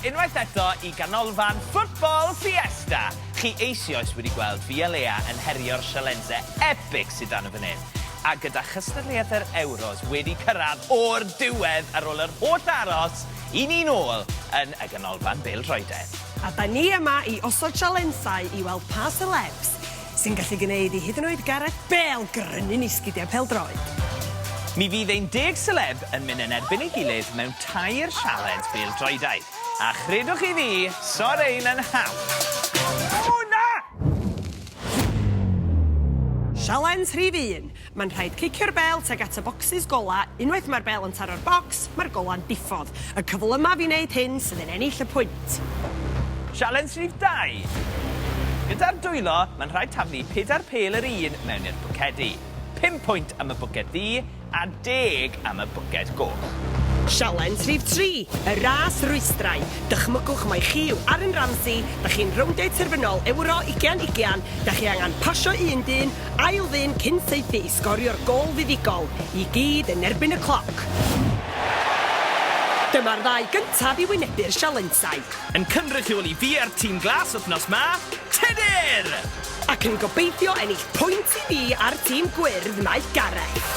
unwaith eto i Ganolfan Football Fiesta! Chi eisioes wedi gweld fi a Leah yn herio'r sialensau epic sydd dan y fan hyn. A gyda chystadleuaeth yr Euros wedi cyrraedd o'r diwedd ar ôl yr holl aros, i ni nôl yn y Ganolfan Bêl-droeden. A 'dan ni yma i osod sialensau i weld pa celebs sy'n gallu gwneud i hyd yn oed Gareth Bale grynu'n ei sgidiau pêl-droed. Mi fydd ein deg seleb yn mynd yn erbyn ei gilydd mewn tair sialens bêl-droedaidd. A chredwch chi fi, so rein yn hawdd. O na! Sialens rhif un. Mae'n rhaid cicio'r bêl tuag at y bocsys gola, unwaith mae'r bêl yn taro'r bocs, mae'r gola'n diffodd. Y cyflymaf i wneud hyn sydd yn ennill y pwynt. Sialens rhif dau. Gyda'r dwylo, mae'n rhaid taflu pedair pêl yr un mewn i'r bwcedi. Pum pwynt am y bwced ddu a deg am y bwced goch. Sialens rhif tri, y ras rwystrau. Dychmygwch mai chi yw Aaron Ramsey, da chi'n rowndiau terfynol Ewro ugian ugian, da chi angan pasio un dyn, ail ddyn cyn saethu i sgorio'r gôl fuddugol, i gyd yn erbyn y cloc. Dyma'r ddau gyntaf i wynebu'r sialensau. Yn cynrychioli fi a'r tîm glas wythnos 'ma, Tudur! Ac yn gobeithio ennill pwynt i fi a'r tîm gwyrdd mae Gareth.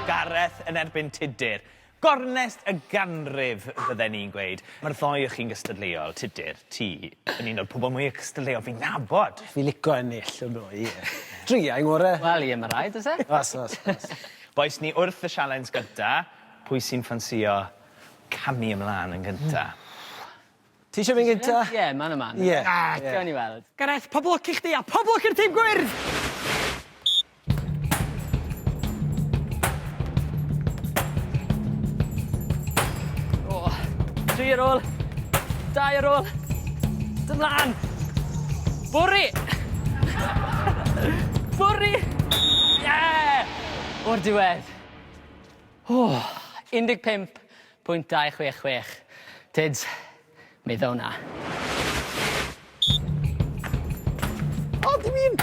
Gareth yn erbyn Tudur. Gornest y ganrif fydden i'n gweud. Ma'r ddou o chi'n gystadleuol, Tudur, ti yn un o'r pobol mwya cystadleuol fi'n nabod. Fi lico ennill yndw ie. Dria i ngore. Wel ie ma' raid o's e? O's o's o's. Bois ni wrth y sialens gynta. Pwy sy'n ffansïo camu ymlan yn gynta? Ti isie mynd gynta? Ie man a man. Ie. Ah gawn ni weld. Gareth, pob lwc i chdi a pob lwc i'r tîm gwyrdd! O! Tri ar ôl. Dau ar ôl. Dod mlan! Bwrw! Bwrw! Ie! O'r diwedd. O! 15.266. Tids, mi ddown 'na. O, dim un!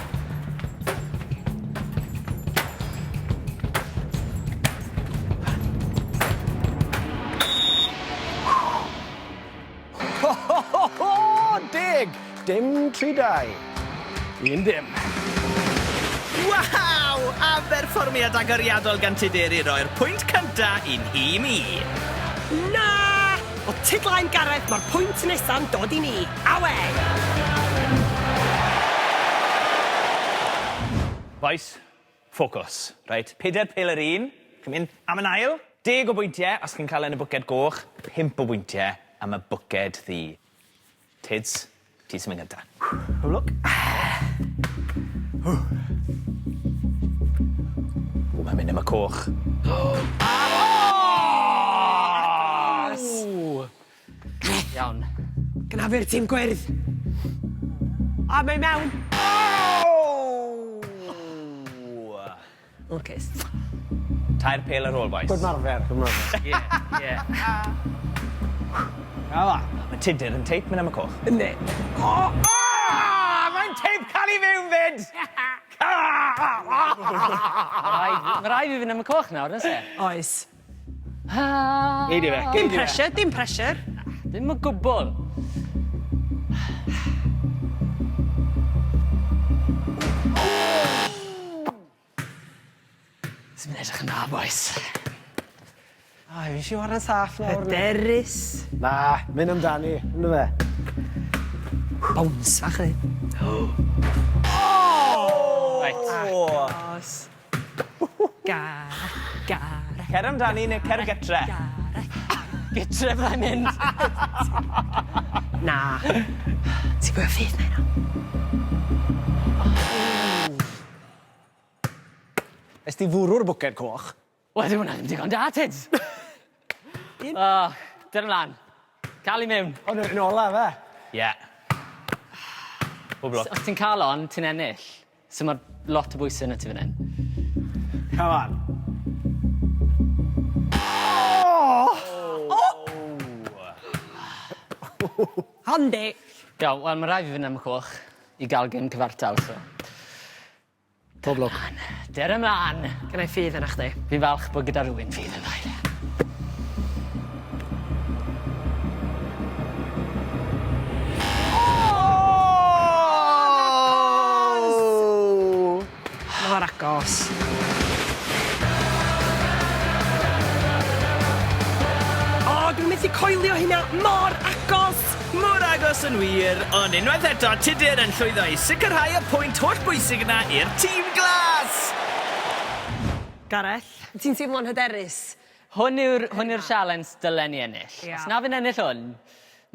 Ho ho ho ho! Deg! Dim 32. Un dim. Waw! A berfformiad agoriadol gan Tudur i roi'r pwynt cynta i'n nhîm i. Na! O tudlaen Gareth ma'r pwynt nesa'n dod i ni. Awe! Bois, ffocws, reit? Peder pêl yr un, chi'n mynd am yn ail. Deg o bwyntie os chi'n cael e yn y bwced goch, pump o bwyntie am y bwced ddu. Tids, ti sy'n mynd gynta. Pob lwc. Ww, mae'n mynd am y coch. Ww! Iawn. Gnafu'r tîm gwyrdd. A mae mewn. Lwcus. Tair pêl ar ôl, bois. Good marfer, good marfer. Ie, ie. Fel 'a. Ma' Tudur yn teip myn' am y coch. Yndi. O! Ah! Mae'n teip ca'l i fyw 'fyd! Ma' raid ma' raid fi fynd am y coch nawr oes e? Oes. Gei di fe. Dim pressure, dim pressure. Dim o gwbwl. Sy'n mynd edrych yn dda, bois. O, fi eisiau chwarae'n saff nawr. Hyderus. Na, mynd amdani, ynddo fe? Bounce fach hefyd. Reit. Agos. Gareth, Gareth. Cer amdani neu cer gytre. Gareth. Gytre fyddai'n mynd. Na. Ti'n gwybod ffydd na heno? Nes di fwrw'r bwced coch? Wel dyw hwnna ddim digon da Tids. O, der ymlan. Ca'l 'i mewn. Hwn yw'r un ola yfe? Ie. Pob lwc. Os ti'n ca'l 'on ti'n ennill. So ma' lot o bwyse arnot ti fan 'yn. Come on. Hon di. Iawn, wel ma' rai' fi fynd am y coch i ga'l gêm cyfartal so. Pob lwc. Der ymlan. Gennai ffydd yna chdi. Fi'n falch bod gyda rywun ffydd yna i. methu coelio hynna, mor agos! Mor agos yn wir, ond unwaith eto Tudur yn llwyddo i sicrhau y pwynt hollbwysig yna i'r tîm glas! Gareth, ti'n teimlo'n hyderus? Hwn yw'r hwn yw'r sialens dylen ni ennill. Ia. Os na fi'n ennill hwn,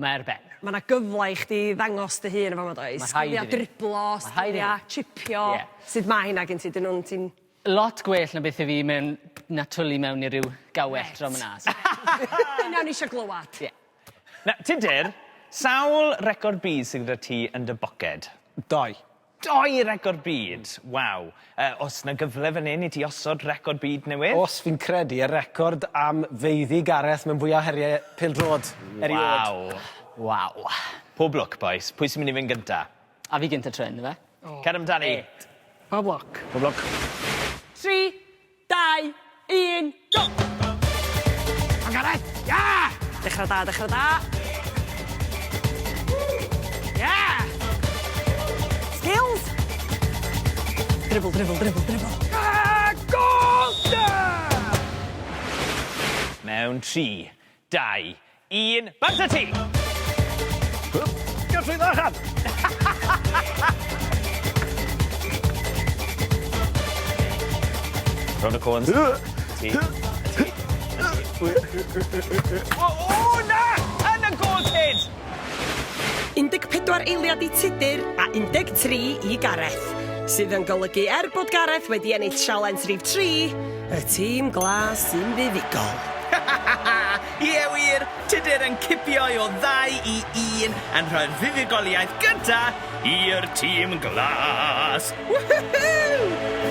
mae ar ben. Ma' 'na gyfle i chdi ddangos dy hun yn fama does? Ma' rhaid i Sgilia fi. driblo, Ma' rhaid i sgilia fi. chipio. Ie. Sud ma' hynna gen ti? 'Dyn nw'n ti'n... Lot gwell na beth i fi mewn na twli mewn i ryw gawell draw myna. Dyna o'n i isio glywad. Ie. Na, Tudur, sawl record byd sydd gyda ti yn dy boced? Doi. Doi record byd! Waw. Yy o's 'na gyfle fan 'yn i ti osod record byd newydd? Os fi'n credu y record am feiddi Gareth mewn fwya o herie pêl-drod eriôd. Waw. Waw. Pob lwc bois. Pwy sy'n mynd i fynd gynta? A fi gynta tro 'yn yfe? Cer amdani. Pob lwc. Pob lwc. 3, 2, 1, go! Come on Gareth! Yeah! Dechrau da, dechrau da. Yeah! Skills! Dribble, dribble, dribble, dribble. A gol! Mewn 3, 2, 1, bant â ti! Gael trwyddo allan! Rownd y cones. Ti. A ti. A ti. O, o, na! Yn y gôl, Ted! 14 eiliad i Tudur a 13 i Gareth, sydd yn golygu er bod Gareth wedi ennill sialens rhif 3, y tîm glas sy'n fuddugol. Ie wir, Tudur yn cipio o ddau i un yn rhoi'r fuddugoliaeth gynta i'r tîm glas. Woohoo!